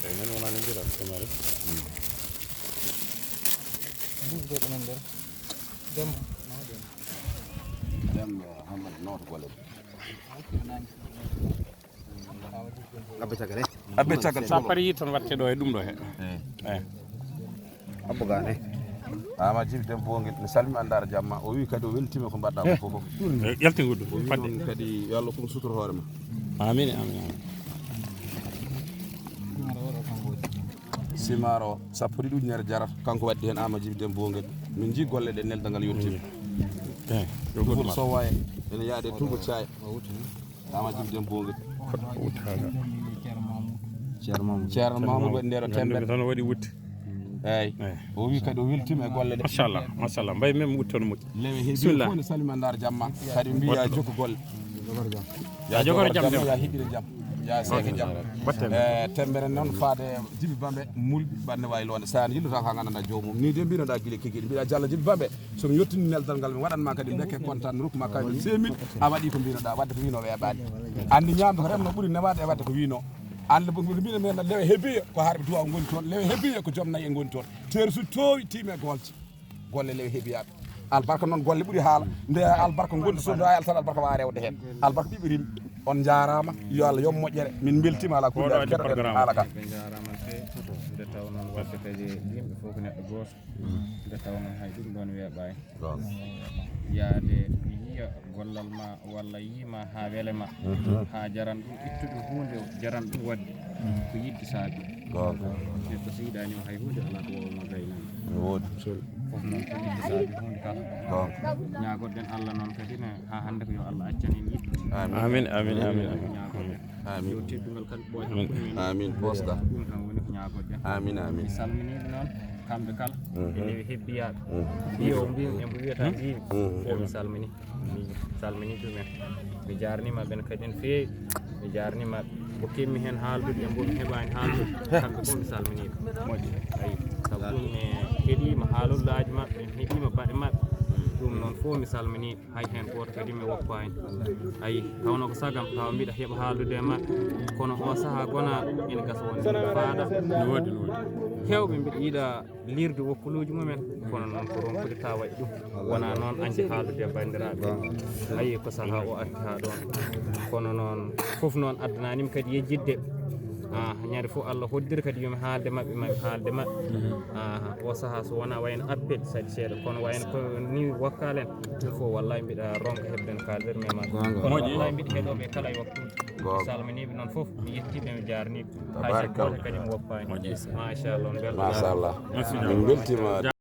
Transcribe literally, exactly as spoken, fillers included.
Enen wonani ndira kamare. Bus goɗɗo nan nder. Dem. Dem, eh, Hamad, noto golle. Abbe caggal, eh? Abbe caggal. Sa pari tan watte ɗo e ɗum ɗo he. Eh. Eh. Abbo gane. Ama Jibi Dem Bongel, mi salmi, anndaara jamma. O wi kadi o weltima ko mbaɗɗa ko fof. Eh, yalti nguddu. O wi fadde. Noon kadi yo Allah kum sutur hoore ma. Amin, amin, amin. Simaro sappo ɗiɗi ujunere jarata, kanko waddi heen Ama Jibi Dem Bongel. Min njii golle ɗe, nelda ngal yottima. Eh, yo goɗɗum. Sowaye ene yaade Tuuba Caaya. Ama Jibi Dem Bongel. Ceerno Mamoudou. Ceerno Mamoudou waɗi ndero tembe. Tan waɗi wutte. Eyyi. Eh. O wi kadi o weltima e golle ɗe. Machallah, machallah. Mbay men wutte no moƴƴi. Lewe he biyo fof ne salmina, ndaar jamma. Kadi mbiya jokku golle. Ya jogoro jam, ya hiɓɓire jam. Ya seeke jam. Batten. Eh, tembere noon faade Jibi Bambe mul ɓanne wayi londe. Sa yilluta ka nganndanɗa joomum. Ni de mbinoɗa gila kekiɗe. Mbiɗa jalla Jibi Bambe. So mi yettini neldal ngal, mi waɗan ma kadi bekke kontaan, mi rokku ma kadi seemil, a waɗi ko mbinoɗa, wadde ko wino weeɓani. Anndi ñaamdu ko remno ɓuri newaade e wadde ko wino. Anndi ko mbino men lewe hebiya ko harɓe duwa ngoni toon, lewe hebiya ko joom nayi e ngoni toon. Teeru su toowi tiime golce. Golle lewe hebiyaɓe. Albarka noon golle ɓuri haala. Nde albarka gondi so ɗo ay alsal albarka wawa rewde heen. Albarka ɓiɓɓe rimɓe. On njaaraama. Yo Allah yoɓ moƴƴere. Min mbeltiima ala kulli hal. Keɗoɗen haala ka. Ɓe njaaraama no feewi. Nde taw noon wadde kadi yimɓe fof ko neɗɗo gooto. Nde tawnoo hay ɗum ɗoon weeɓaani. Goonga. Yaade yiya gollal ma walla yii ma haa wele ma. Mhm. Haa jaran ɗum ittude huunde jaran ɗum waɗde. Mhm. Ko yiɗde saabi. Goonga. Neɗɗo so yiɗaani o hay huunde alaa ko waawma gaynande. No woodi. Fof noon ko yiɗde saabi huunde kala. Goonga. Ñaagoɗen Allah noon kadi ne haa hannde ko yo Allah accan en yiɗde. Amin. Amin, amin, amin, amin. Ñaagoɗen. Amin. Yo teddungal kadi ɓooy hakkunde men. Amin. Bosga. Ɗum tan woni ko ñaagoɗen. Amin, amin. Mi salminiiɓe noon, kamɓe kala. Mhm. E ndewi hebbiyaaɓe. Mhm. Mbiyo mbiyo en mbo wiyata mbiimi. Mhm. Fof mi salmini. Mi salmini ɗumen. Mi jaarnima ɓen kadi no feewi. Mi jaarnima ɓe. Mbo kemmi heen haaldude e mbo mi heɓaani haaldude. Kamɓe fof mi salminiiɓe. Moƴƴi. Ayi, sabu mi heɗiima haalullaaji maɓɓe, mi heɗiima baɗe maɓɓe. Ɗum noon fof mi salminiiɓe. Hay heen gooto kadi mi woppaani. Ayi, tawno ko sagam, tawa mbiɗa heɓa haaldude e maɓɓe. Kono o sahaa gona ene gasa wonde mbiɗa faaɗa. No woodi, no woodi. Heewɓe mbiɗa yiɗa liirde wokkuluuji mumen, kono noon ko ronkude tawa e ɗum. Wonaa noon añde haaldude e banndiraaɓe. Ayi, ko sahaa o arti haa ɗoon. Kono noon, fof noon addananimi kadi yejjitde. Ah, ñande fof Allah hoddiri kadi yo mi haalde maɓɓe, ma mi haalde maɓɓe. Ah, o sahaa so wonaa wayno appel saɗi seeɗa, kono wayno ko ni wakkalen, ɗum fof wallahi mbiɗa ronka heɓde no kaalder, mais ma. Goonga. Kono wallahi mbiɗa heɗoɓe kala e waktu. Goonga. Mi salminiiɓe noon fof, mi yettiiɓe, mi jaarniiɓe. Hay so gooto kadi mi woppaani. Moƴƴi. Machallah, on mbelta. Machallah. Merci. Min mbeltiima.